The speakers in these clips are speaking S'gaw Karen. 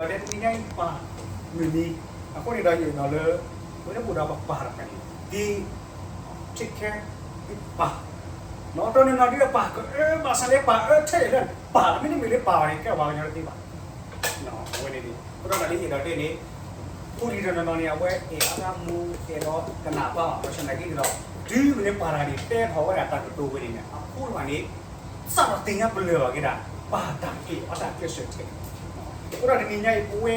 ဒီးတဲတနံၤညါအံၤပၢ်မုၢ်နံၤ, အဃိန့ၣ်ဒီးယအဲၣ်ဒိးလၢ ပဝဲဒၣ်ပှၤဒီးပပၢ်တဖၣ်န့ၣ် ဒ် take care ပၢ်, နီၢ်တနီၤနီၤဒ်ဒီးပၢ်ကအၢ ဘၣ်ဆၣ်လၢပၢ်အၢထဲလဲၣ်လၢပၢ် မ့တမ့ၢ်လၢပၢ်ဘၣ်န့ၣ် ကဲပှၤကညီတသ့ဘၣ်. အဝဲန့ၣ်န့ၣ် အဃိဒီးတၢ်လၢယအဲၣ်ဒိးတဲန့ၣ် ဖိလံၤတနီၤနီၤန့ၣ် အဝဲအဲၣ်အါဂၤမိၢ်အဲၣ်ဒီးကနၣ်ပၢ်ဘၣ် ဘၣ်ဆၣ်သနာ်က့န့ၣ်ဒီး တုၤမ့ၢ်လၢပၢ်တဂၤန့ၣ် တဲထီၣ်ဝဲဒၣ်တၢ်ကတိၤဝဲန့ၣ်န့ၣ် အဖိတဖၣ်န့ၣ် စးထီၣ်သ့ၣ်ညါပလၢၢ်ဘၣ်က့ၤဒၣ် ပၢ်တၢ်ကဲအီၤတၢ်ကဲစၢၢ်ထဲလဲၣ်. အဃိဒီးတနံၤညါအံၤ ပဝဲ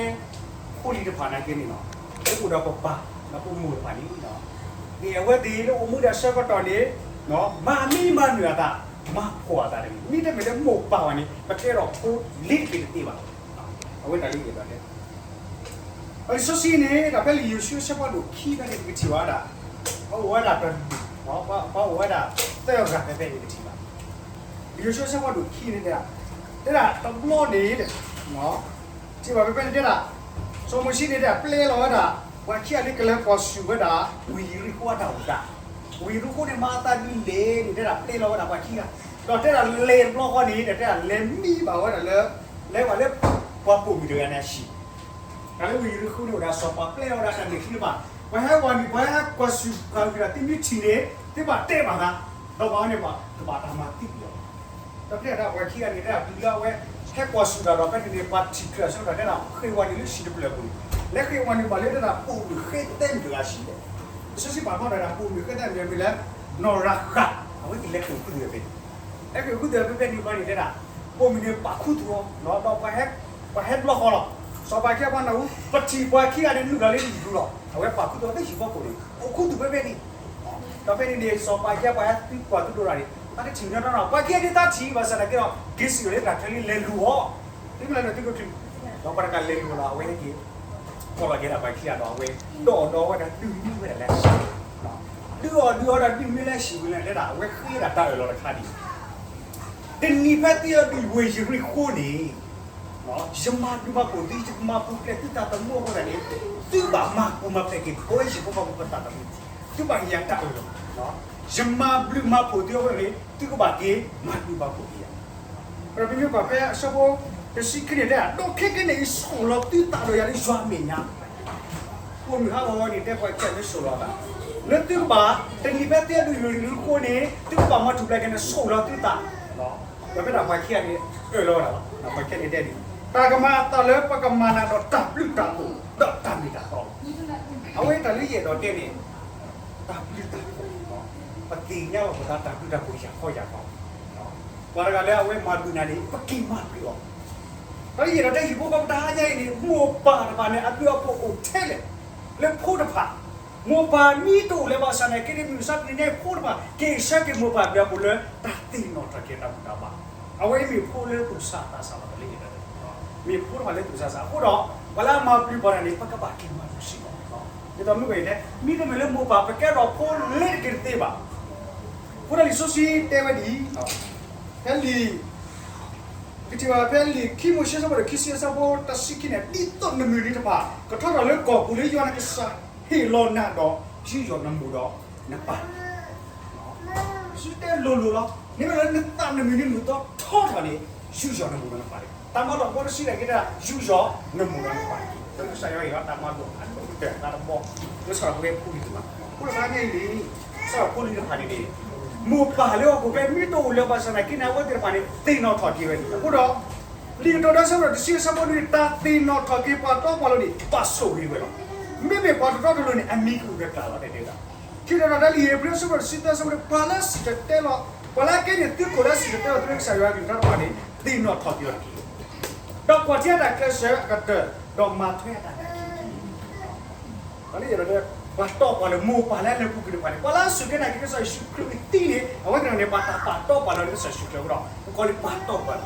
ဖိလံၤတဖၣ်နာ်က့န့ၣ်လီၤ, ပအိၣ်ဒီးပပၢ် ဒီးပမိၢ်တဖၣ်န့ၣ် အဝဲသ့ၣ်လၢအိၣ်မူဒၣ်ဆၢကတီၢ်န့ၣ် မၤမံမၤနၢၤအသး မၤဖှီၣ်အသးတဂ့ၤ. မ့တမ့ၢ်လၢမိၢ်ပၢ်ဘၣ်န့ၣ် ပကဲထီၣ်ဖိလ့ၤတက့ၤတသ့ဘၣ်. အဝဲတၢ်လၢယအဲၣ်ဒိးတဲ လံာ်စီဆှံန့ၣ် တၢ်ဖဲလံာ်ယိၤၡူအဆၢဖးဒိၣ်ခံဖဲန့ၣ် ပကထံၣ်ဘၣ်ဝဲဒၣ် ပှၤအိၣ်ဝဲဒၣ်တဒူၣ်, ပှၤအိၣ်ဝဲဒၣ်သၢဂၤဖဲဖဲန့ၣ် ပထံၣ်ဘၣ်. လံာ်ယိၤၡူအဆၢဖးဒိၣ်ခံန့ၣ်တဲဒၣ်, တဲဒၣ်တဘျီန့ၣ် ထံၣ်ဘၣ်ဖဲဖဲန့ၣ်တဲဒၣ်, စီၤမိၤၡ့န့ၣ်တဲဒၣ် ပျဲလီၤဝဲဒၣ် ပှၤခံဂၤလၢကလဲၤကွၢ်ဆူၣ်ဝဲဒၣ် ဝ့ၢ်ယရံၣ်ဃိအတၢ်အိၣ်သး, ဝ့ၢ်ယရံၣ်ဃိန့ၣ် မၤအသးဒ်လဲၣ်န့ၣ် တဲဒၣ်ပျဲလီၤဝဲဒၣ်ပှၤခံဂၤ, ဒီးတဲဒၣ်လဲၤတဘျီဃီန့ၣ် တဲဒၣ်လဲၤမံဘၣ်ဝဲဒၣ်လၢ လဲၤဘၣ်လၢ ပှၤပိာ်မုၣ်တဂၤန့ၣ်အဟံၣ် တၢ်လၢဝ့ၢ်ယရံၣ်ဃိန့ၣ်အိၣ်ဒၣ် စီၤပၤပျဲလီၤဝဲဒၣ်တၢ်န့ၣ်ခံတဖၣ်, ပှၤဟဲဝၤနုာ် ပှၤဟဲကွၢ်ဆူၣ်ကွၢ်က့ၤဒီး သုမ့ၢ်ထံၣ်န့ၣ် သုဘၣ်တဲဘၣ်သး, ဒီးဘၣ်ဝဲန့ၣ်ဘၣ် ကဘၣ်တၢ်မၤသံကွံာ်အီၤ. ဒီးဖဲဒၣ်ပှၤခံဂၤန့ၣ် တဲဒၣ်တုၤလၢအဝဲ ဟဲကွၢ်ဆူၣ်တၢ်ဒီး ဖဲန့ၣ်န့ၣ် ပှၤထံၣ်ချၢၣ်အဆၢကတီၢ်တဲဒၣ် ဃ့ဝၤနုာ်လၢဟံၣ်တဖျၢၣ်အပူၤန့ၣ်, လဲၤဃ့ဝၤနုာ်ဘၣ်လၢတဲဒၣ် ပိာ်မုၣ်ဃ့သဲမုၣ်တဂၤဟံၣ်လဲၣ်. လံာ်စီဆှံပာ်ဖျါထီၣ်ဒၣ် ပိာ်မုၣ်ဃ့သဲမုၣ်တဂၤမ့ၢ်လၢ နီၢ်ရၤဃး, အဝဲသ့ၣ်လဲၤဃ့ၢ်ဃုာ်ဒီးဖဲန့ၣ် ဟဲဃ့ၢ်ဃုာ်ဒီးဖဲဖဲန့ၣ်ဘၣ်န့ၣ်တဲဒၣ်, ပိာ်မုၣ်န့ၣ်ပာ်ခူသူၣ်အီၤ ဒီးပှၤဟဲဘျီဃီလီၤ. စီၤပၤခံဂၤပှၤနၢ်ဟူ ပထံၣ်ပှၤခံဂၤန့ၣ်နုာ်လီၤလၢဟံၣ်ပူၤလီၤ. အဝဲပာ်ခူသူၣ်အီၤလၢဟံၣ်ဖီခိၣ်န့ၣ် အိၣ်ခူသူၣ်ဖဲဖဲန့ၣ် ဒီးဖဲန့ၣ်န့ၣ် စီၤပၤခံဂၤပှၤဟဲသုကွၢ်သုဒိးတၢ်န့ၣ် တၢ်တထံၣ်ညီတၢ်နီၤ ပှၤခံဂၤဒ်တၢ်ထံၣ်ဘၣ်ဆၣ်သနာ်က့ဒီး က့ၤစံးအီၤလၢတၢ်ချၢလံ လဲၤလူၤအီၤ, သုမ့ၢ်လဲၤနုာ်သုကချုး, ဒီးပှၤတဂၤလဲၤလူၤအီၤလီၤ အဝဲဟဲက့ၤ ကိးလီၤက့ၤဒၣ်ပှၤခံဂၤဒီးအဝဲ ဒိၣ်အီၣ်ဒီးအီၣ်ဝဲဒၣ်ဒုၣ်မံဝဲဒၣ်လၢဟံၣ်, ဒုၣ်အီၣ်ဒုၣ်အီဒီးဒုၣ်မံလၢဟံၣ်ဝံၤန့ၣ် တဲဒၣ် အဝဲဃ့ဝဲဒၣ်တၢ်အၢၣ်လီၤတခါဒ်အံၤ, တနံၤဖဲသုအဲၣ်ဒိးဝ့ၢ်ယရံၣ်ဃိန့ၣ် ယမၤဘျုးမၤဖှိၣ်သု ယကမၤပူၤဖျဲးသုသးသမူအဃိသတးန့ၣ် သုဘၣ်မၤပူၤမၤဖျဲးက့ၤ ပဝဲယဟံၣ်ဖိဃီဖိပသးသမူ, သုဘၣ်ဟ့ၣ်ယၤတၢ်အၢၣ်လီၤ, ယမၤဘျုးမၤဖှိၣ်သုအဃိန့ၣ် သုကဘၣ်က့ၤမၤဘျုးမၤဖှိၣ်က့ၤယၤ ဒီးပမ့ၢ်ကွၢ်ဖဲအဆၢဖိတဆံခံန့ၣ်တဲဒၣ် ဒီးခဲကနံၣ်အံၤ ဆိၣ်လီၤသုသးဒီးယၤလၢယွၤအမဲာ်ညါ, ပိာ်မုၣ်ဟးဂီၤဂီၤန့ၣ် တဲပှၤခံဂၤလၢဆိၣ်လီၤသး, လၢသုကဘၣ် တနံၤဖဲသုအဲၣ်ဒိးဝ့ၢ်ယရံၣ်ဃိန့ၣ် သုကဘၣ်မၤထူၣ်ဖျဲးက့ၤန့ၣ် ဆိၣ်လီၤသုသး, ဒီးဖဲဒၣ်ပှၤခံဂၤန့ၣ် အၢၣ်လီၤဝဲဒၣ်လီၤ, ပှၤခံဂၤန့ၣ်တဲဒ်အံၤ, တၢ်ကမၤအသးလၢပကမၤနၤဒီးတၢ်ဘျုးတၢ်ဖှိၣ် ဒီးတၢ်မ့ၢ်တၢ်တီလီၤ. အဝဲတၢ်လၢယအဲၣ်ဒိးတဲန့ၣ် တၢ်ဘျုးတၢ်ဖှိၣ်, ပသ့ၣ်ညါဘၣ်ပသးတၢ်ဘျုးတၢ်ဖှိၣ်ယၤဃီယၤဃီ, ပှၤတဂၤလၢအဝဲမၤဘျုးနၤန့ၣ် ပက့ၤမၤဘျုးအီၤ, ဒီးယအဲၣ်ဒိးတဲဟံၣ်ဖိဃီဖိတဟါညါအံၤန့ၣ် မိၢ်ပၢ်တဖၣ်န့ၣ် အဘျုးအဖှိၣ်အိၣ်ထဲလဲၣ်, လၢဖိတဖၣ်, မိၢ်ပၢ်မ့ၢ်တအိၣ်လၢၤဘၣ်ဆၣ်သနာ်က့န့ၣ် မုၢ်မဆါတနံၤညါအံၤဖိတဖၣ် က့ၤဆၢက့ၤမိၢ်ပၢ်အဘျုးအဖှိၣ်လၢတၢ်သ့ၣ်နီၣ်ထီၣ်က့ၤတၢ်ဘူၣ်တၢ်ဘါ, အဝဲအံၤမ့ၢ်ဖိလၢသူၣ်စၢ်သးစၢ်လီၤ တၢ်လၢယအဲၣ်ဒိးတဲ, မ့ၢ်ဖိတဖၣ်လၢသူၣ်စၢ်သးစၢ်, အဃိဒီး ပှၤလၢအမၤဘျုးပှၤတဂၤန့ၣ် ပကဘၣ်က့ၤမၤဘျုးစ့ၢ်ကီး, ဒ်သိးမ့ၢ်ကွၢ်အံၤတဲ မ့တမ့ၢ်လၢမိၢ်ပၢ် ပကဲထီၣ်ဖိလ့ၤတက့ၤတသ့ဘၣ်. အဃိဒီးလံာ်စီဆှံတဲဝဲဒ်အံၤ, ဖဲလံာ် ပကထံၣ်ဘၣ်ဖဲလံာ်ခံမိၤၡ့အဆၢဖးဒိၣ်ခံဆံ အဆၢဖိတဆံခံန့ၣ် ဒ်သိးနမုၢ်နံၤတဖၣ် ကထီထီၣ်လၢကီၢ်ပူၤလၢယွၤနကစၢ်ဟ့ၣ်လီၤနၤဒီး ယူးယီၣ်နမိၢ်ဒီးနပၢ်န့ၣ် ယတဲလိၤလိၤလီၤ, မ့မ့ၢ်လၢနသးနမုၢ်နံၤနုာ်သီထီထီၣ်န့ၣ် ယူးယီၣ်နမိၢ်ဒီးနပၢ်န့ၣ်, တၢ်မၤလိာ်ဖိတဆံန့ၣ်က့ၤတဲ ယူးယီၣ်နမိၢ်ဒီးနပၢ်န့ၣ်, ဒီးကစၢ်ယွၤဟ့ၣ်လီၤတၢ်မၤလိာ်အဒိၣ်ကတၢၢ်အသးတဘီ လၢစးထီၣ်ပဝဲဖိလံၤတဖၣ်, အဃိဒီးတဟါညါအံၤန့ၣ် စးထီၣ်ဖိလံၤတဖၣ်န့ၣ်န့ၣ် မိၢ်ပၢ်လၢဟီၣ်ခိၣ်ချၢမ့ၢ်တအိၣ်လၢၤဘၣ်ဆၣ်သနာ်က့န့ၣ် အဝဲသ့ၣ်တဖၣ်န့ၣ် သ့ၣ်နီၣ်ထီၣ်က့ၤဝဲန့ၣ်, အဃိဒီး လံာ်ကတိၤဒၢဆၢဖးဒိၣ်တဆံအဆၢဖိန့ၣ် တၢ်သ့ၣ်နီၣ်ထီၣ်က့ၤပှၤတီပှၤလိၤန့ၣ် ဘၣ်ဆိၣ်ဂ့ၤဝဲလီၤ. မ့မ့ၢ်ပှၤတတီတလိၤန့ၣ် အမံၤကအိၣ်ဒီးတၢ်လီၤ တဲတဲဒၣ် ခံတီၤတၢ်လံာ်ဧ့ၤဘြံၤအဆၢဖးဒိၣ်တဆံသၢအဆၢဖိန့ၣ် ပှၤလၢအစံၣ်တဲၤတဲလီၤ, ပှၤလၢအကဲန့ၢ်သုးခိၣ်လၢအစံၣ်တဲၤတဲလီၤ သုးကစၢ်ယွၤအကလုၢ်ကထါတဖၣ်န့ၣ် သ့ၣ်နီၣ်ထီၣ်က့ၤအီၤတက့ၢ်, ဒီးကွၢ်ထံအတၢ်ကျဲးစၢးအကတၢၢ် ဒီးမၤထွဲအတၢ်နာ်က့ၤ တၢ်လၢယအဲၣ်ဒိးတဲ ပှၤတီပှၤလိၤ မိၢ်ပၢ်လၢအလဲၤပူၤကွံာ်တဖၣ်န့ၣ် ပှၤလၢအစူၢ်က့ၤနာ်က့ၤကစၢ်ယ့ၣ်ၡူးခရံာ်အသံန့ၣ် အဝဲသ့ၣ်တဖၣ်န့ၣ် ပှၤတၢ်ပာ်တီပာ်လိၤလၢကစၢ်ယ့ၣ်ၡူးခရံာ်အဃိဒီး ပကိးလၢပှၤတီပှၤလိ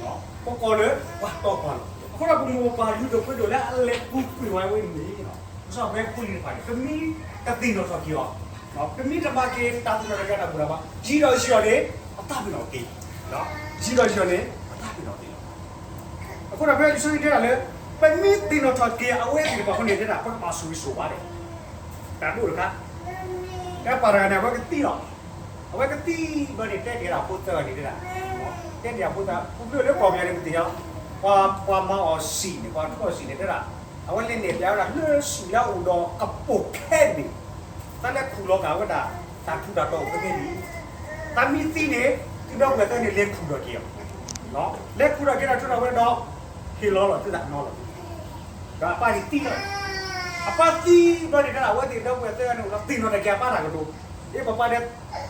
ၤ, ပကိးလၢပှၤတီပှၤလိၤ, အဃိဒီးပမိၢ်ပပၢ်လုၢ်ဒိၣ်ပှ့ၤဒိၣ်လၢအလဲၤပူၤကွံာ်ဝဲအဝဲန့ၣ် ကစၢ်ပဝဲဖိလံၤတဖၣ်န့ၣ် ပမ့ၢ်တသ့ၣ်နီၣ်ထီၣ်က့ၤအီၤ, ပမ့ၢ်တမၤက့ၤတၢ်သ့ၣ်နီၣ်ထီၣ်က့ၤအတၢ်ဘူၣ်တၢ်ဘါ ယံာ်ဒီးယံာ်ဒီးန့ၣ် အသးပ့ၤနီၣ်က့ၤ, ယံာ်ဒီးယံာ်ဒီးန့ၣ် အသးပ့ၤနီၣ်က့ၤလီၤ. အဃိဒီးဖဲလံာ်စီဆှံတဲဒၣ်လၢ ပမ့ၢ်သ့ၣ်နီၣ်ထီၣ်က့ၤအဝဲသ့ၣ်တဖၣ်အဃိန့ၣ် တဲဒၣ် ပကဘၣ်ဆိၣ်ဂ့ၤဆိၣ်ဝါဒဲး, တၢ်ဒိၣ်တခါ, ဖဲပှၤတဂၤန့ၣ် အဝဲကသံလီၤ, အဝဲကသံဘျီန့ၣ် တဲတ့ၢ်ဒၣ်ဖိသၢဂၤန့ၣ်တဲဒၣ်, တဲတ့ၢ်ဒၣ်ဖိသၢ, ပမ့ၢ်လၢကီၢ်ပယီၤန့ၣ် ပသ့ၣ်ညါလီၤ, ပှၤမၤအီၣ်စံာ်န့ၣ် ပှၤထူအီၣ်စံာ်န့ၣ်တဲဒၣ်, အဝဲလဲၤနဲၣ်ဖျါဝဲဒၣ်လၢစံာ်လၢအအိၣ်ဒီးကပိာ်ခဲန့ၣ်, တၢ်လဲၤခူၣ်လီၤက့ၤဝဲဒၣ် တၢ်ထူးတၢ်တီၤအိၣ်ဖဲန့ၣ်, တၢ်မ့ၢ်သံန့ၣ် သုဒီပုၢ်ဝဲၢ်သၢဂၤန့ၣ် လဲၤခူၣ်ထီၣ်က့ၤအီၤ, လဲၤခူၣ်ထီၣ်က့ၤတၢ်ထူးတၢ်တီၤဝဲဒီး ဟ့ၣ်လီၤလီၤသုသးနီလီၤ, ဒီးအပၢ်န့ၣ်သံလီၤ, အပၢ်သံဘျီန့ၣ်တဲဒၣ် အဝဲသ့ၣ်ဒီပုၢ်ဝဲၢ်သၢဂၤန့ၣ် အိၣ်ဒီးသ့ၣ်နီၣ်ထီၣ်က့ၤအပၢ်တၢ်ကတိၤ, အ့ ပပၢ်ဒီး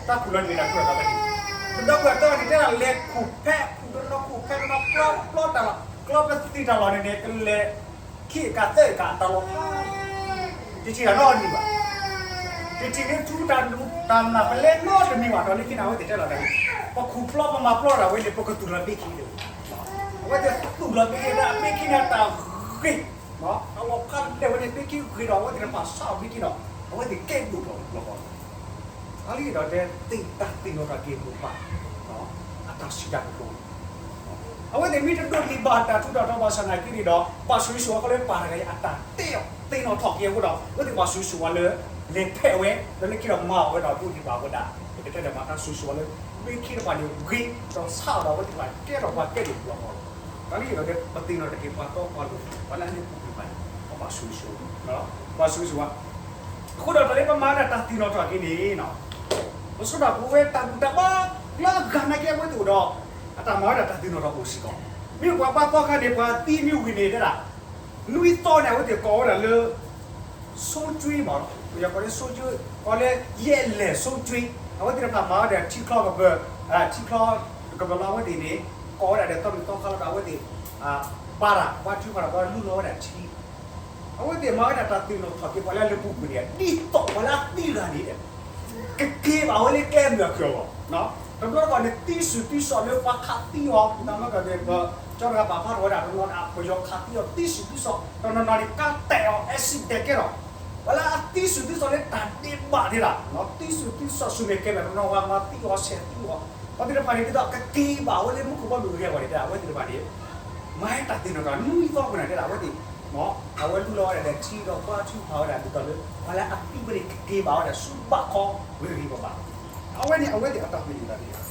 တၢ်ခူၣ်လီၤန့ၣ် တၢ်ခူၣ်လီၤတၢ်ဝဲန့ၣ်, ဒီပုၢ်ဝဲၢ်သၢဂၤန့ၣ် တဲဒၣ်လဲၤခူၣ်ဖဲ ခူၣ်တနီၤခူၣ်ဖဲတနီၤ ပျီပျီတၢ်လီၢ် ကျီပသံးတၢ်လီၢ်န့ၣ်န့ၣ် ကလဲၤခံကသၢကတၢၢ်တၢ်လီၢ်ဖး တထံၣ်တၢ်နီတမံၤဘၣ်, တထံၣ်န့ၣ်ထူတၢ်ဒူတၢ်နၢ် ပလဲၤနီတမံၤဘၣ် ဒီးလၢခံန့ၣ် အဝဲသ့ၣ်တဲလီၤတၢ်န့ၣ်, ပခူၣ်ပျီပမၤပျီတၢ်ဝဲန့ၣ် ပကသူၣ်လီၤဘ့ခံတဂ့ၤ, အဝဲသ့ၣ်သူၣ်လီၤဘ့ခံတၢ် ဘ့ခံန့ၣ်တၢ်ဂ့ၤ, တၢ်လီၢ်ဖးလဲၢ်ဝဲန့ၣ် ဘ့ခံဂ့ၤဒီး အဝဲသ့ၣ်တဖၣ်ဆါအီၤဘ့ခံဒီး အဝဲသ့ၣ်ကဲဒိၣ်ထီၣ်လီၤဃီ အလံဒီးတဲသ့ၣ်တၢ်သ့ၣ်နီၣ်ထီၣ်က့ၤမိၢ်ပၢ် အတၢ်စံးတၢ်ကတိၤ, အဝဲသ့ၣ်မ့ၢ်တဒိးန့ၢ်ဘၣ်တၢ်ထူးတၢ်တီၤဘၣ်ဆၣ်သနာ်က့န့ၣ်ဒီး ဘၣ်ဆိၣ်ဂ့ၤဆိၣ်ဝါခီလၢပၢ်တဂၤအံၤ အတၢ်တဲအီၤသ့ၣ်နီၣ်ထီၣ်က့ၤအဃိဒီး အဝဲသ့ၣ်ဘၣ်ဆိၣ်ဂ့ၤဆိၣ်ဝါလၢ လဲၤဖဲးဝဲ ဒီးလၢခံဒီးမၤအီၣ်ဝဲဒီးဒိးန့ၢ်ဘၣ်ဝဲဒၣ် ပကတဲဒီးမၤတၢ်ဆိၣ်ဂ့ၤဆိၣ်ဝါလၢ မ့ၢ်ခ့တဖၣ်န့ၣ်ဂ့ၤ ဒီးဆါအီၤဒီးအဝဲသ့ၣ်တဖၣ်ကဲထီၣ်ပှၤကဲဒိၣ်လီၤဃီလီၤ, တၢ်လၢယဒီးပသ့ၣ်နီၣ်ထီၣ်က့ၤပှၤတီပှၤလိၤ ပှၤလၢအလဲၤပူၤကွံာ်တဖၣ်န့ၣ် ပဘၣ်ဆိၣ်ဂ့ၤဆိၣ်ဝါ ဘၣ်ဆိၣ်ဂ့ၤဆိၣ်ဝါ အဃိဒီးတၢ်လၢပမၤဝဲဒၣ်တၢ်သ့ၣ်နီၣ်ထီၣ်က့ၤန့ၣ် ပဆိကမိၣ်ပဝဲတၢ်ဘူၣ်တၢ်ဘါ လၢအဂၤနာ်က့အဝဲသ့ၣ်အိၣ်ဒီး အတၢ်မၤဝဲဒၣ်တၢ်သ့ၣ်နီၣ်ထီၣ်အိၣ်စ့ၢ်ကီး, မ့ၢ်ပှၤဘါသီခါန့ၣ် ပှၤသံမ့ၢ်ဝံၤန့ၣ်တဲဒၣ် နွံသီန့ၣ် အဝဲသ့ၣ်ကိးဝဲဒၣ်လၢ ဆိကၠွ့မး, ပယီၤကိးလၢဆိကၠွ့ ကိးလၢယဲၢ်လဲၢ်ဆိကၠွ့, အဝဲသ့ၣ်တဖၣ်မၤဝဲဒၣ်ထံချီကပၢၤ, ထံချီကပၢၤလီၤ အဝဲသ့ၣ်န့ၣ် ကိးဝဲဒၣ်ဒီးသီမုၣ်သီခါလီၤဒီး အဝဲသ့ၣ် ဘါတၢ် ဘါထုကဖၣ်ဒီးပှၤလူလီၤဝဲဒၣ်ထံ အဝဲသ့ၣ်မၤဝဲဒၣ်တၢ်သ့ၣ်နီၣ်ထီၣ်က့ၤပှၤလၢအလဲၤပူၤကွံာ်န့ၣ် ဒ်သိးပှၤလၢအသံတဂၤန့ၣ် ကက့ၤဘၣ်ဝဲလၢကျဲမုၢ်အခုၣ်အဂီၢ်, တဘျီတခီၣ်န့ၣ် သံစူၤသံစီၤလၢပှၤခးသံအီၤ တၢ်မၤကဒီး ကၠီတဂၤပာ်ဖျါထီၣ်ဝဲဒၣ် တနီၤန့ၣ် ပယီၤခးသံအီၤသံစူၤသံစီၤ တနီၤနီၤန့ၣ် ကါတဲာ်အီၤ accident ကဲထီၣ် ပှၤလၢအသံစူၤသံစီၤလၢတၢ်ဒဲးဘးန့ၣ်ဒၣ် သံစူၤသံစီၤဆူမဲာ်ကဲမဲာ် တနီၤဝဲမၤသံအီၤဆဲးသံအီၤ ပှၤသ့ၣ်တဖၣ်န့ၣ် ဒ်သိးကက့ၤဘၣ်ဝဲလၢမူခိၣ်ဘီမုၢ်အဂ့ၢ်အဂီၢ်န့ၣ် တဲဒၣ် အဝဲသ့ၣ်တဖၣ်န့ၣ် မၤတၢ်သ့ၣ်နီၣ်ထီၣ် နွံသီပူၤန့ၣ် တဲဒၣ် အဝဲသ့ၣ် အဝဲလူလီၤဝဲဒၣ်ဒီးထံဒီးပှၤထုကဖၣ်ဝဲဒၣ်ဒ်သိးလၢ ပှၤလၢအသံဝဲန့ၣ်ကက့ၤဘၣ်ဝဲဒၣ်ဆူဘးခီဂ့ၤဂ့ၤဘၣ်ဘၣ်, အဝဲန့ၣ်အဝဲသ့ၣ်အတၢ်မ့ၢ်တၢ်န့ၣ်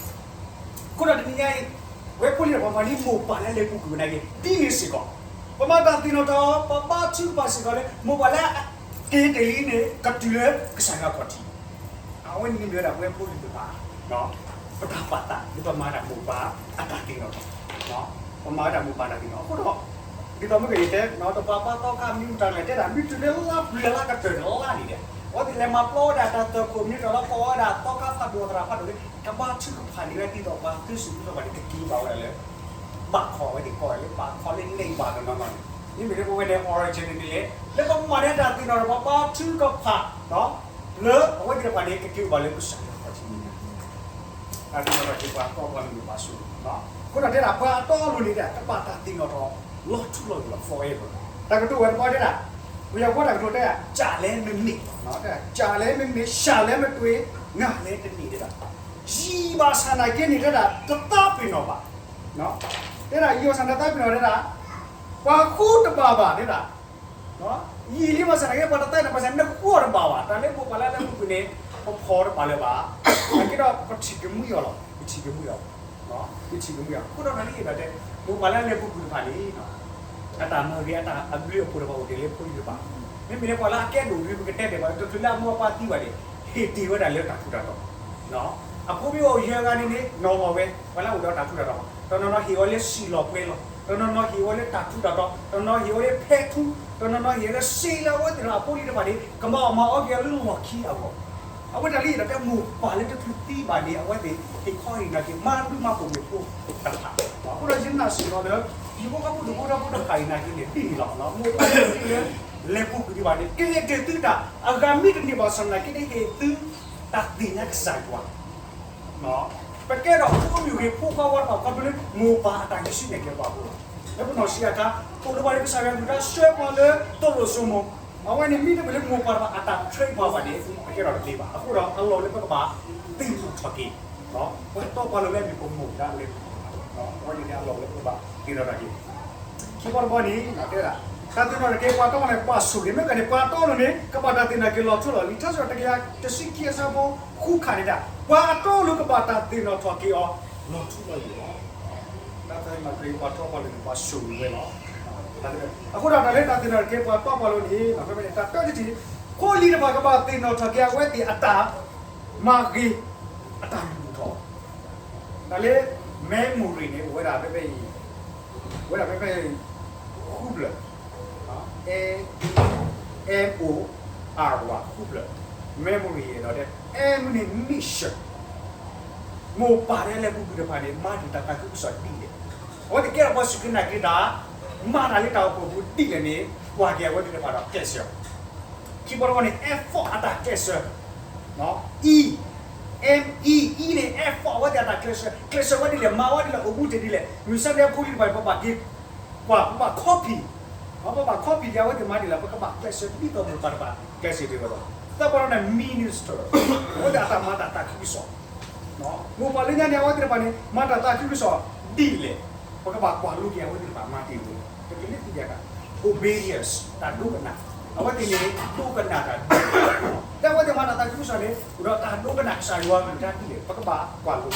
အဃိဒီးတနံၤညါအံၤ ဝဲဖိလံၤဒီးပှၤမၤန့ၢ် မိၢ်ပၢ်လၢအလဲၤပူၤကွံာ်ဝဲနာ်က့ ဒ်န့ၣ်စ့ၢ်ကီး ပမၤတၢ်သ့ၣ်နီၣ်ထီၣ် ပဘါထုကဖၣ်စ့ၢ်ကီးလၢ မိၢ်ပၢ်လၢအက့ၤတ့ၢ်လံန့ၣ် ကတုၤလၢကစၢ်ယွၤခီၣ်ထံး အဝဲန့ၣ်မ့ၢ်ဝဲဒၣ်ပဝဲဖိလံၤတဖၣ် ပတၢ်ပာ်သး လၢပမၤတၢ်မိၢ်ပၢ်အတၢ်သ့ၣ်နီၣ်ထီၣ်, ပမၤဝဲဒၣ်မိၢ်ပၢ်တၢ်သ့ၣ်နီၣ်ထီၣ် အဃိဒီး ဒ်သိးမ့ၢ်ကယဲၢ်တဲ တပှၤဘါသီခါမံၤမတၤလဲၣ် တဲဒၣ် မ့ၢ်တုၤလၢလါပျၢၤလါကတၢၢ်တလါန့ၣ်ဒီး အဝဲသ့ၣ်လဲၤမၤပျီဝဲဒၣ်တၢ်သၢခိၣ်မံၤတလါ ကိးဝဲဒၣ်သီခါဖးဒိၣ်သရၣ်ဖးဒိၣ်လၢ ကဘါထုကဖၣ်န့ၢ်ဝဲဒ်သိးပှၤသ့စူၤသ့စီၤပှၤန့ၣ် ကက့ၤဘၣ်ဝဲဒၣ်လၢ ဘးခီဝဲသ့ၣ်ကိးဝဲဒၣ်လၢ ဘးခီလၢန့ၢ်ဘၣ်တနီၤနီၤန့ၣ် မ့မ့ၢ်လၢပဝဲန့ၣ် origin န့ၣ်လဲၣ် လၢပမၤန့ၢ်တၢ်သ့ၣ်နီၣ်ဒီးပှၤဘါထုကဖၣ် လၢအဝဲသ့ၣ်တဖၣ်န့ၣ် ကက့ၤအိၣ်ဘၣ်လၢကစၢ်ယွၤခီၣ်ထံးန့ၣ် တၢ်သ့ၣ်နီၣ်ထီၣ်က့ၤပှၤတီပှၤလိၤဘၣ်ဆိၣ်ဂ့ၤ, အဃိဒီးတဲဒၣ် ပှၤအတီအလိၤန့ၣ်ဒီး ကဘၣ်တၢ်သ့ၣ်နီၣ်ထီၣ် လီၤထူလီၤယိာ်လီၤ forever, တၢ်ကတိၤဝဲတဘီတဲဒၣ် ပယီၤဖိတၢ်ကတိၤတဲဒၣ် ကြာလည်းမမေ့, ကြာလည်းမမေ့ ရှာလည်းမတွေ့ ငါလည်းတနေ့ တဲဒၣ် ယံာ်ဘၣ်ဆၣ်နာ်က့န့ၣ် တဲဒၣ် တသးပ့ၤနီၣ်ဘၣ်, တဲဒၣ် ယံာ်ဘၣ်ဆၣ်တသးပ့ၤနီၣ်တဲဒၣ် ပှၤဃူတဘၣ်ဘၣ်တဲဒၣ် ယံာ်လံဘၣ်ဆၣ်နာ်က့ ပှၤတသးပ့ၤနီၣ်ဘၣ်ဆၣ် နဃူတဘၣ်ဘၣ်, တၢ်လၢမိၢ်ပၢ်လၢအလဲၤပူၤကွံာ်န့ၣ် ပဖီၣ်တဘၣ်လၢၤဘၣ်, နာ်က့ဒီး ပထံၣ်ကမှံအီၤလီၤ, ပထံၣ်ကမှံအီၤ, ပထံၣ်ကမှံအီၤ, အဃိဒီးတၢ်လၢယအဲၣ်ဒိးတဲ မိၢ်ပၢ်လၢအလဲၤပူၤကွံာ်တဖၣ်န့ၣ် အတၢ်မၤဂ့ၤ အတၢ်အဘျုးအဖှိၣ်တဖၣ်အိၣ်တ့ၢ်လၢဖိလံၤတဖၣ်, မ့မ့ၢ်လၢပှၤလၢအကဲဒိၣ်ဒု ပကတဲဒၣ်ပှၤ တချုးလၢအမိၢ်အပၢ်သံဘၣ်န့ၣ် ဟ့ၣ်တ့ၢ်ဝဲဒၣ်လၢတၢ်ထူးတၢ်တီၤ အဖိမ့ၢ်အိၣ်ယဲၢ်ဂၤန့ၣ်န့ၣ် နီၤလီၤဝဲ ပှၤလၢအအိၣ်ဒီးတၢ်ထူးတၢ်တီၤ, တနီၤနီၤဟ့ၣ်အီၤလၢစံာ်လီၤပှဲၤလီၤ, တနီၤနီၤဟ့ၣ်အီၤလၢတၢ်ထူးတၢ်တီၤ, တနီၤနီၤဟ့ၣ်အီၤလၢဖဲထူ, တနီၤနီၤဟ့ၣ်အီၤလၢစ့လၢအဝဲသ့ၣ်တဖၣ်အဖိလံၤတဖၣ်န့ၣ် ကမၤအီၣ်မၤအီက့ၤအီၤလၢလီၢ်ခံအဂီၢ်, အဝဲတၢ်လၢယအဲၣ်ဒိးတဲမိၢ်ပၢ်လၢတချုးသံဘၣ်န့ၣ် အဝဲသ့ၣ်ဟ့ၣ်ခီဟ့ၣ်နီၤက့ၤ မၤဒုးမၤဖှိၣ်မ့ၢ်ဖိတဖၣ်, အဃိဒီးယနာ်စ့ၢ်ကီးလၢ ဟံၣ်ဖိဃီဖိဒိၣ်ဖိထီဖိတဖၣ်အံၤနာ်က့န့ၣ် ဒ်န့ၣ်လီၤ, မိၢ်ပၢ်လၢတချုးလၢ လဲၤပူၤကွံာ်ဒံးဘၣ်န့ၣ် ကဟ့ၣ်တ့ၢ်သုတၢ် အဂၤမ့ၢ်တန့ၢ်ဘၣ်ဆၣ်နာ်က့န့ၣ် ဟ့ၣ်သု တၢ်သ့ၣ်ညါကစၢ်ယွၤ ပကဲထီၣ်ဖိမုၣ်ဂ့ၤ ဖိခွါဝါတဖၣ် ခီဖျိလၢမိၢ်ပၢ်အတၢ်ဟံးစုနဲၣ်ကျဲပှၤအဃိလီၤ. လၢပနီၢ်ဆံးအခါ အိၣ်လၢပှၤလၢကစၢ်ယွၤအကလုၢ်ကထါဆှၢပှၤလၢသိၣ်လိစိမိၤ, အဝဲန့ၣ်မ့တမ့ၢ်လၢမိၢ်ပၢ်တဖၣ်အတၢ် train ပှၤဘၣ်န့ၣ် ပကဲထီၣ်တသ့ဘၣ်. အဃိဒီးအလီၢ်လၢပကဘၣ်သ့ၣ်နီၣ်ထီၣ်က့ၤ ပှၤတီပှၤလိၤလၢအမ့ၢ်ပမိၢ်ပၢ်လၢ အဝဲန့ၣ်န့ၣ်အလီၢ်လၢပကဘၣ်သ့ၣ်နီၣ်ထီၣ်က့ၤ ခံဘီတဘီန့ၣ် တဲဒၣ် တၢ်သ့ၣ်နီၣ်ထီၣ်က့ၤပှၤတီပှၤလိၤန့ၣ် ပှၤဆိၣ်ဂ့ၤ မ့ၢ်ကန့ၣ် ပှၤတီလိၤန့ၣ် ကဘၣ်တၢ်သ့ၣ်နီၣ်က့ၤလီၤထူလီၤယိာ် လံာ်ထါစံးထီၣ်တကယၤတဆံခံအဆၢဖိဃုခါန့ၣ်ဒၣ် ပှၤအတီအလိၤကဘၣ်တၢ်သ့ၣ်နီၣ်ထီၣ်က့ၤအီၤလီၤထူလီၤယိာ်လီၤ. တၢ်သ့ၣ်နီၣ်ထီၣ်က့ၤပှၤတီပှၤလိၤန့ၣ် ပှၤဆိၣ်ဂ့ၤဝဲလီၤ. အဃိဒီးတၢ်လၢတၢ်သ့ၣ်နီၣ်ထီၣ်က့ၤပှၤတီပှၤလိၤန့ၣ် ဖဲန့ၣ် တၢ်တၢတထံၣ် ဖိလံၤတဖၣ်ကဘၣ်သ့ၣ်နီၣ်ထီၣ်က့ၤ အဝဲသ့ၣ်အတၢ်မၤဂ့ၤ အတၢ်လုၢ်ထီၣ် တၢ်လၢ memory န့ၣ် အိၣ်ဝဲဒၣ်ဖဲဖဲအံၤ အိၣ်ဝဲဒၣ်ဖဲဖဲ ဃုဖျၢၣ် M O R ဃုဖျၢၣ် memory ဒီး M န့ၣ် mission မိၢ်ပၢ်လၢအလဲၤပူၤကွံာ်တဖၣ်န့ၣ် မၤဒံးတၢ်သးခုကစီၣ်ဒ်လဲၣ်, အဝဲသ့ၣ်ကဲထီၣ်ပှၤစူၢ်က့ၤနာ်က့ၤတၢ်, မၤတၢ်လၢတၢ်အိၣ်ဖှိၣ်ပူၤဒ်လဲၣ်န့ၣ် ကွၢ်က့ၤအဝဲသ့ၣ်တဖၣ်ဒီးကျဲးစၢး, ခံဘီတဘီန့ၣ် effort အတၢ်ကျဲးစၢး, E, M E, E န့ၣ် effort အဝဲသ့ၣ်အတၢ်ကျဲးစၢး, ကျဲးစၢးဝဲဒ်လဲၣ်, မၤဝဲဒ်လဲၣ်, အိၣ်မူတ့ၢ်ဒ်လဲၣ်, မုၢ်ဆါန့ၣ်ဖိလံၤတဖၣ်န့ၣ် ပဘၣ်က့ၤ ကွၢ် ပဘၣ် copy, ပဘၣ် copy က့ၤအဝဲသ့ၣ်မၤဒ်လဲၣ်, ပကဘၣ်ကျဲးစၢးဒ်သိးမိၢ်ပၢ်တဖၣ်ကျဲးစၢးဒ်ဝဲလီၤ. သၢဘီတဘီန့ၣ် minister အဝဲသ့ၣ်အတၢ်မၤတၢ်သးခုကစီၣ်, မိၢ်ပၢ်လၢညါန့ၣ် အဝဲသ့ၣ်တဖၣ်န့ၣ် မၤတၢ်သးခုကစီၣ်ဒ်လဲၣ်, ပကဘၣ်ကွၢ်လိက့ၤအဝဲသ့ၣ်တဖၣ်မၤတ့ၢ်ဝဲ, တက့ၤလၢသံဒၣ်တၢ် obedience တၢ်ဒိကနၣ်, အဝဲသ့ၣ်န့ၣ် ဒိကနၣ်တၢ်ဒ်လဲၣ်, လၢအဝဲသ့ၣ်မၤတၢ်သးခုကစီၣ်န့ၣ် အိၣ်ဒီးတၢ်ဒိကနၣ်ကစၢ်ယွၤအကလုၢ်ကထါဒ်လဲၣ်, ပကဘၣ်ကွၢ်လိ,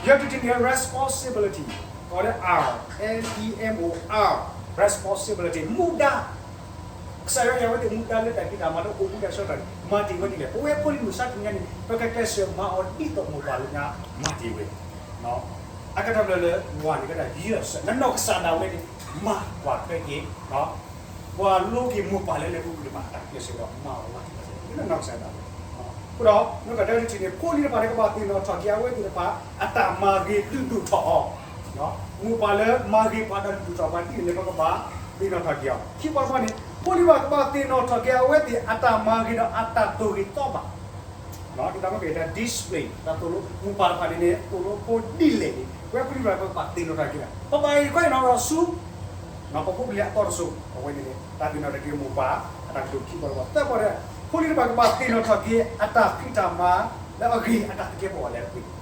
ယွၤတထံၣ်န့ၣ် responsibility အီၤလၢ R, M E M O R, responsibility မူဒါ, ကစၢ်ယွၤယၤဝဲသ့ၣ်မူဒါလၢတၢ်ဖံးတၢ်မၤလၢအိၣ်မူတၢ်ဆၢကတီၢ်န့ၣ် မၤတ့ၢ်ဝဲဒ်လဲၣ်, ပဝဲဖိလံၤမုၢ်ဆါတနံၤညါန့ၣ် ပကကျဲးစၢးမၤအီၤဒ်သိးမိၢ်ပၢ်လၢညါမၤတ့ၢ်ဝဲ, အကတၢၢ်လၢလၢဝၤန့ၣ်ကဒၣ် ယဲၢ်ဆၢ နနီၢ်ကစၢ်ဒၣ်ဝဲန့ၣ် မၤကွၢ်ထွဲက့ၤ ကွၢ်လိက့ၤမိၢ်ပၢ်လၢလဲၤပူၤကွံာ်တဖၣ်အတၢ်ကျဲးစၢးဒီးမၤအီၤဝဲသ့ၣ်တဖၣ်န့ၣ် လၢနနီၢ်ကစၢ်ဒၣ်ဝဲ, အဃိဒီး နီၢ်ကတၢၢ်တထံၣ်န့ၣ် ဖိလံၤတဖၣ်န့ၣ် ကဘၣ်သ့ၣ်နီၣ်ထီၣ်က့ၤအဝဲသ့ၣ်တဖၣ် အတၢ်မၤဂ့ၤလုၢ်ဒိၣ်ထီၣ်အီၤ, မိၢ်ပၢ်လၢမၤဂ့ၤပှၤဒီးလုၢ်ဒိၣ်ထီၣ်ပှၤဒ်န့ၣ်န့ၣ် ပကဘၣ်သ့ၣ်နီၣ်ထီၣ်က့ၤအီၤ, ခံဘီတဘီန့ၣ် ဖိလံၤတဖၣ်ကဘၣ်သ့ၣ်နီၣ်ထီၣ်က့ၤအဝဲသ့ၣ်အတၢ်မၤဂ့ၤဒီးအတၢ်တိၢ်ဂ့ၤသီဘၣ် ဒ်တၢ်မ့ၢ်က့ၤတၢ် discipline တၢ်သိၣ်လိမိၢ်ပၢ်တဖၣ်န့ၣ်န့ၣ် သိၣ်လိဖိဒ်လဲၣ်န့ၣ် ပဝဲဖိလံၤတဖၣ်ပကဘၣ်သ့ၣ်နီၣ်ထီၣ်က့ၤလီၤ, ပဘၣ်အံၤတခီအံၤနီၣ်ဒီးဆူ ပဖိပလံၤအသီတစိၤ အဝဲန့ၣ်န့ၣ် တၢ်သ့ၣ်နီၣ်ထီၣ်က့ၤမိၢ်ပၢ် အတၢ်ကတိၤခံဘီတဘီ, သၢဘီဒီး ဖိလံၤတဖၣ်ကဘၣ်သ့ၣ်နီၣ်ထီၣ်က့ၤ အတၢ်ဖံးတၢ်မၤ လၢအဂ့ၤအတၢ်သကဲးပဝးလၢအဂ့ၤ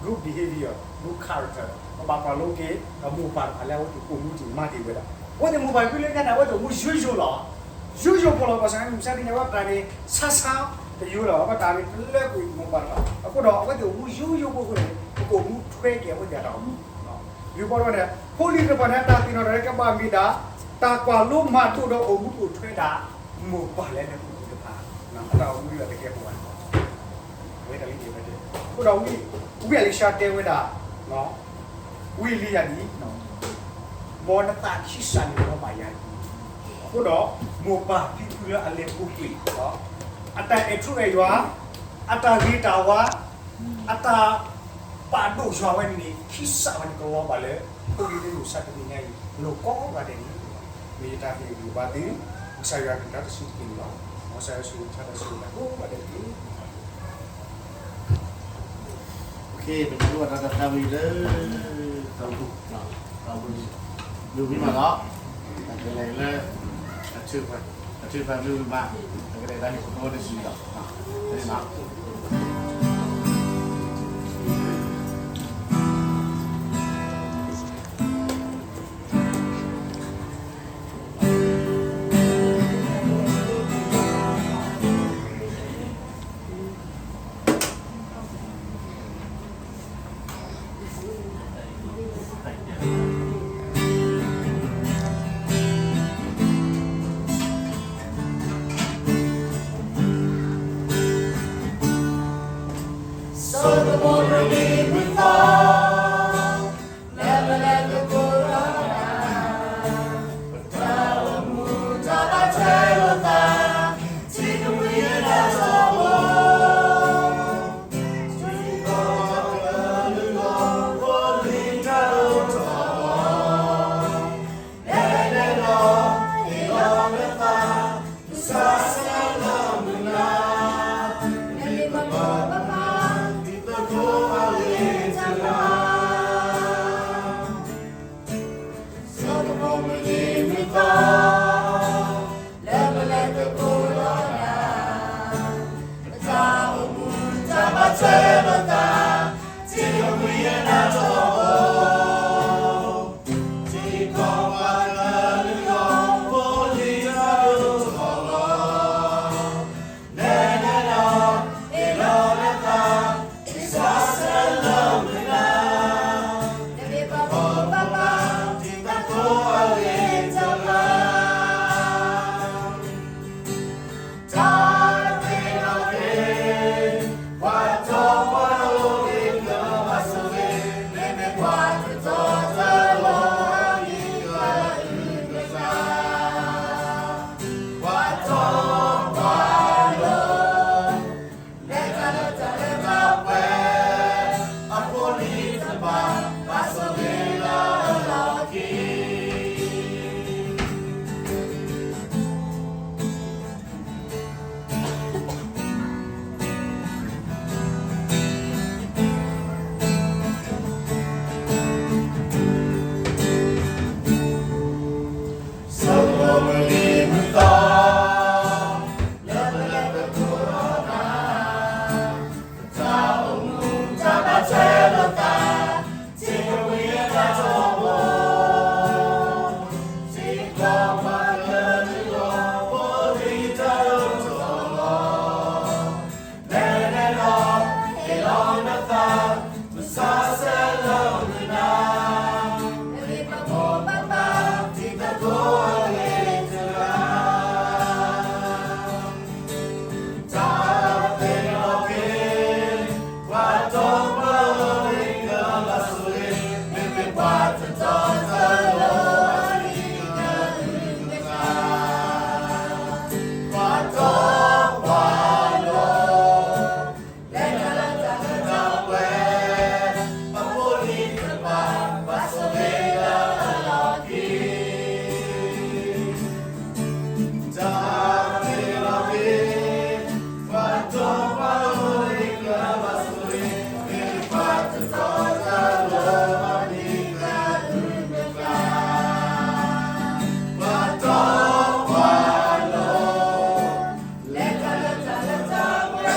good behavior, good character, ပဘၣ်ကွၢ်လိက့ၤ မိၢ်ပၢ်တဖၣ်လၢအဝဲသ့ၣ်အိၣ်မူတ့ၢ်မၤတ့ၢ်ဝဲဒၣ်, အဝဲသ့ၣ်မိၢ်ပၢ်ဖဲလၢညါန့ၣ် အဝဲသ့ၣ်အိၣ်မူယိယိလီၤ, ယိယိဖိလီၤ, ဘၣ်ဆၣ်န့ၣ် မုၢ်ဆါတနံၤညါ ပှၤတၢ်န့ၣ် ဆါဆါတယိလီၤ, ပှၤတၢ်န့ၣ် တလၢကွံာ်မိၢ်ပၢ်တဖၣ်, အဃိဒီး အဝဲသ့ၣ်အိၣ်မူယိယိဖိအဃိန့ၣ် ပကအိၣ်မူထွဲက့ၤအဝဲသ့ၣ်အတၢ်အိၣ်မူ, ယိဘီတဖၣ်န့ၣ် ဖိလံၤတဖၣ်န့ၣ် တၢ်သ့ၣ်နီၣ်ထီၣ်က့ၤကဘၣ်မ့ၢ်ဒၣ် တၢ်ကွၢ်လိမၤဒိၣ်ဒီးအိၣ်မူအိၣ်ထွဲဒၣ် မိၢ်ပၢ်လၢအလဲၤပူၤကွံာ်တဖၣ် အတၢ်အိၣ်မူလၢအသကဲးပဝးန့ၣ်လီၤ, အဝဲတၢ်လၢယဲၢ်ဝဲတဲ, အဃိဒီး ဝံအလံၤၡါတဲဝဲဒၣ်, ဝံအလံၤယၤဒ်အံၤ, မ်နသးဆံးစၢ်န့ၣ်လီၤဘၣ်ယၤအံၤ, အဃိဒီး မိၢ်ပၢ်ဖံဖုလၢအလဲၤပူၤကွံာ် အတၢ်အဲၣ်ထူအဲၣ်ယွၤ, အတၢ်ဂ့ၤတၢ်ဝါ, အတၢ်ပာ်ဒိၣ်ယွၤဝဲန့ၣ်န့ၣ် ဆံးစၢ်ဝဲန့ၣ်ကလီၤဘၣ်လၢ ဖိလံၤလၢမုၢ်ဆါတနံၤညါအံၤ လိၣ်ကိးဂၤဒဲးန့ၣ်, မ့ၢ်ယတၢ်သ့ၣ်ဂံၢ်ဘါသု ကစၢ်ယွၤကလုၢ်ကထါတစုတက့ၢ်န့ၣ်လီၤ, မ်ကစၢ်ယွၤဆိၣ်ဂ့ၤကစၢ်တၢ်ဆိၣ်ဂ့ၤကိးဂၤဒဲးတက့ၢ်. ပကဒိးဘၣ်တၢ်သးဝံၣ်လၢ တၢ်အိၣ်ဖှိၣ်, တၢ်အိၣ်ဖှိၣ်, ဒိၣ်မံၤမးလီၤ, တၢ်ကလဲၤလၢ အထုးဖးမုၢ်မး, တၢ်ကလဲၤလၢဟံၣ်ဖိဃီဖိတစုလီၤ, တၢ်န့ၣ်လီၤ. မုၢ်လံမုၢ်သီ လၢပလဲၤပကိးထီၣ်နၤ, ပတၢ်အိၣ်မူတၢ်ဘၣ်ထွဲလိာ်သး, ထံကဝံၤအတၢ်ထီဘိ, ထံကီၢ်ပှၤကလုာ်တကလီၢ် ဖိဒံတၢ်ဒိၣ်ထီၣ်လီၤ. လဲၤလဲၤလီၤ ဟ့ၣ်လီၤနသး, ပဆါဆဲးလၢမုၢ်နၤ, ပဂ့ၢ်ပဘီဘၣ်ဘၣ်တံၤသကိးအဂ့ၢ်တဂၤ တၢ်သ့ၣ်နီၣ်က့ၤ ပှၤတီပှၤလိၤ မ့ၢ်ကလီၤဆိၣ်ဂ့ၤ, မ့မ့ၢ်ပှၤတတီတလိၤ အနံၣ်ကလုာ်ကသါ, ပှၤတီပှၤလိၤ လဲၤတၢ်လၢတၢ်လၢတၢ်ပှဲၤ, အဖိအလံၤတဖၣ် ဘၣ်ဆိၣ်ဂ့ၤလၢအလီၢ်ခံ တၢ်သ့ၣ်နီၣ်က့ၤ ပှၤတီပှၤလိၤ မ့ၢ်ကလီၤဆိၣ်ဂ့ၤ, မ့မ့ၢ်ပှၤတတီတလိၤ အနံၣ်ကလုာ်ကသါ, ပှၤတီပှၤလိၤ လဲၤတၢ်လၢတၢ်လၢတၢ်ပှဲၤ,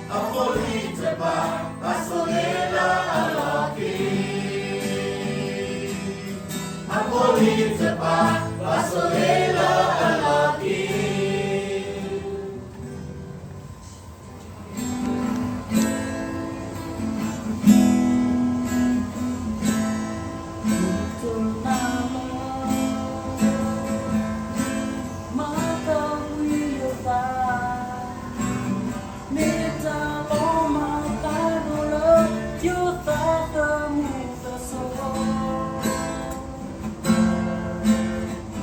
အဖိအလံၤတဖၣ် ဘၣ်ဆိၣ်ဂ့ၤလၢအလီၢ်ခံ, အဖိအလံၤတဖၣ် ဘၣ်ဆိၣ်ဂ့ၤလၢအလီၢ်ခံ. မၤသးဝံၤယသး, မ့ၢ်တၢ်လီၤမၢ်သးဒိၣ်လၢ ယသးသမူသစိၤ,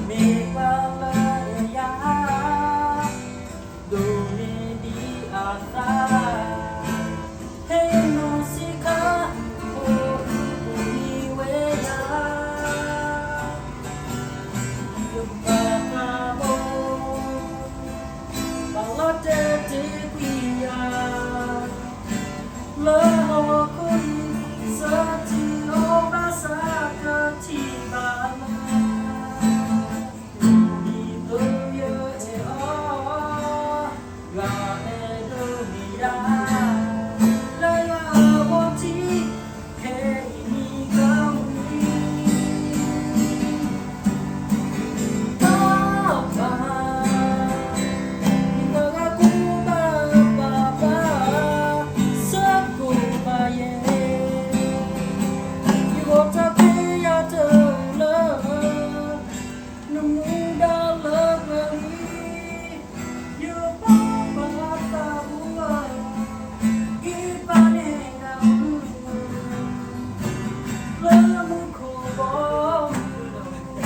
မ့ၢ်ပှၤလၢယၤ ဒိၣ်န့ၢ်ဒံးအသး, ဟဲနီၢ်ဆံးခါ အိၣ်အူအူနံၤဝဲယၤ, ယပာ်သးဘိ ပှၤလီၤတဲာ်တ့ၢ်ကွံာ်ယၤ လၢဟီၣ်ခိၣ်အံၤ စၢထံအီၤဘၣ်ဆၣ်ကထံၣ်ဘၣ်လၢ ဒ်သိးယအဲၣ်အီၤ ယွၤအဲၣ်ဒိးန့ၢ်ယၤ လၢယွၤအဝီၤထံ ခဲအံၤနံၤကဝံၤ ဘၣ်ဘၣ် ယသးဂၤကူဘၣ်ဘၣ်ဘၣ် ဆၢကိၣ်ဘၣ်ယဲ ယဂီၤတၢ်ဖံးယၤတအိၣ်လၢ နမူဒါလၢပှဲၤလံ ယပာ်ပာ်သးဘူဧၢ ဂံၢ်ဘါန့ၢ်ဒၣ်မုၢ် လၢမူခိၣ်ဘီ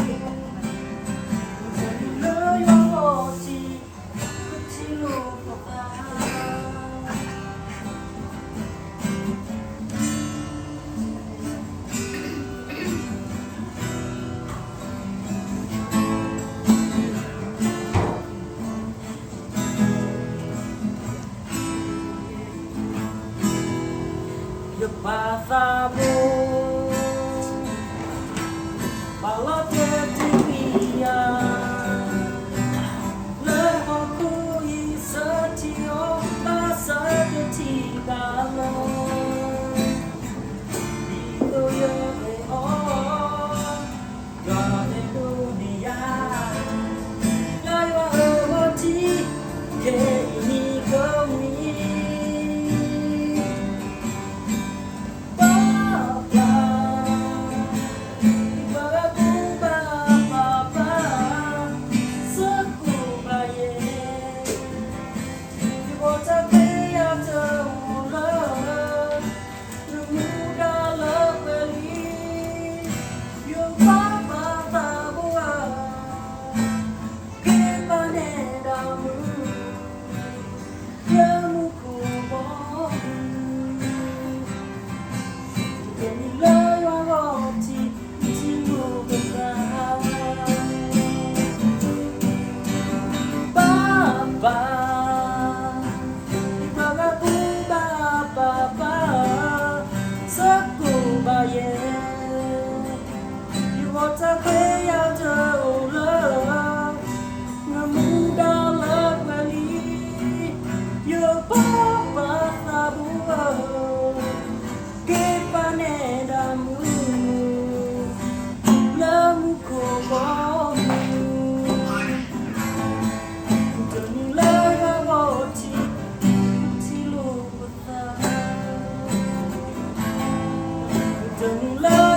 မုၢ် လၢယွၤအီထံ ကထံၣ်လိာ်ပသး ယပာ်သးဘိ ပှၤလီၤတဲာ်တ့ၢ်ကွံာ်ယၤ လၢဟီၣ်ခိၣ်အံၤ စၢထံအီၤ ဘၣ်ဆၢကထံၣ်ဘၣ်လီၤ ဒ်သိးယအဲၣ်အီၤ ယွၤအဲၣ်ဒိးန့ၢ်ယၤ လၢယွၤအဝီၤထံ ခဲအံၤနံၤကဝံၤ ဘၣ် တမူလၢ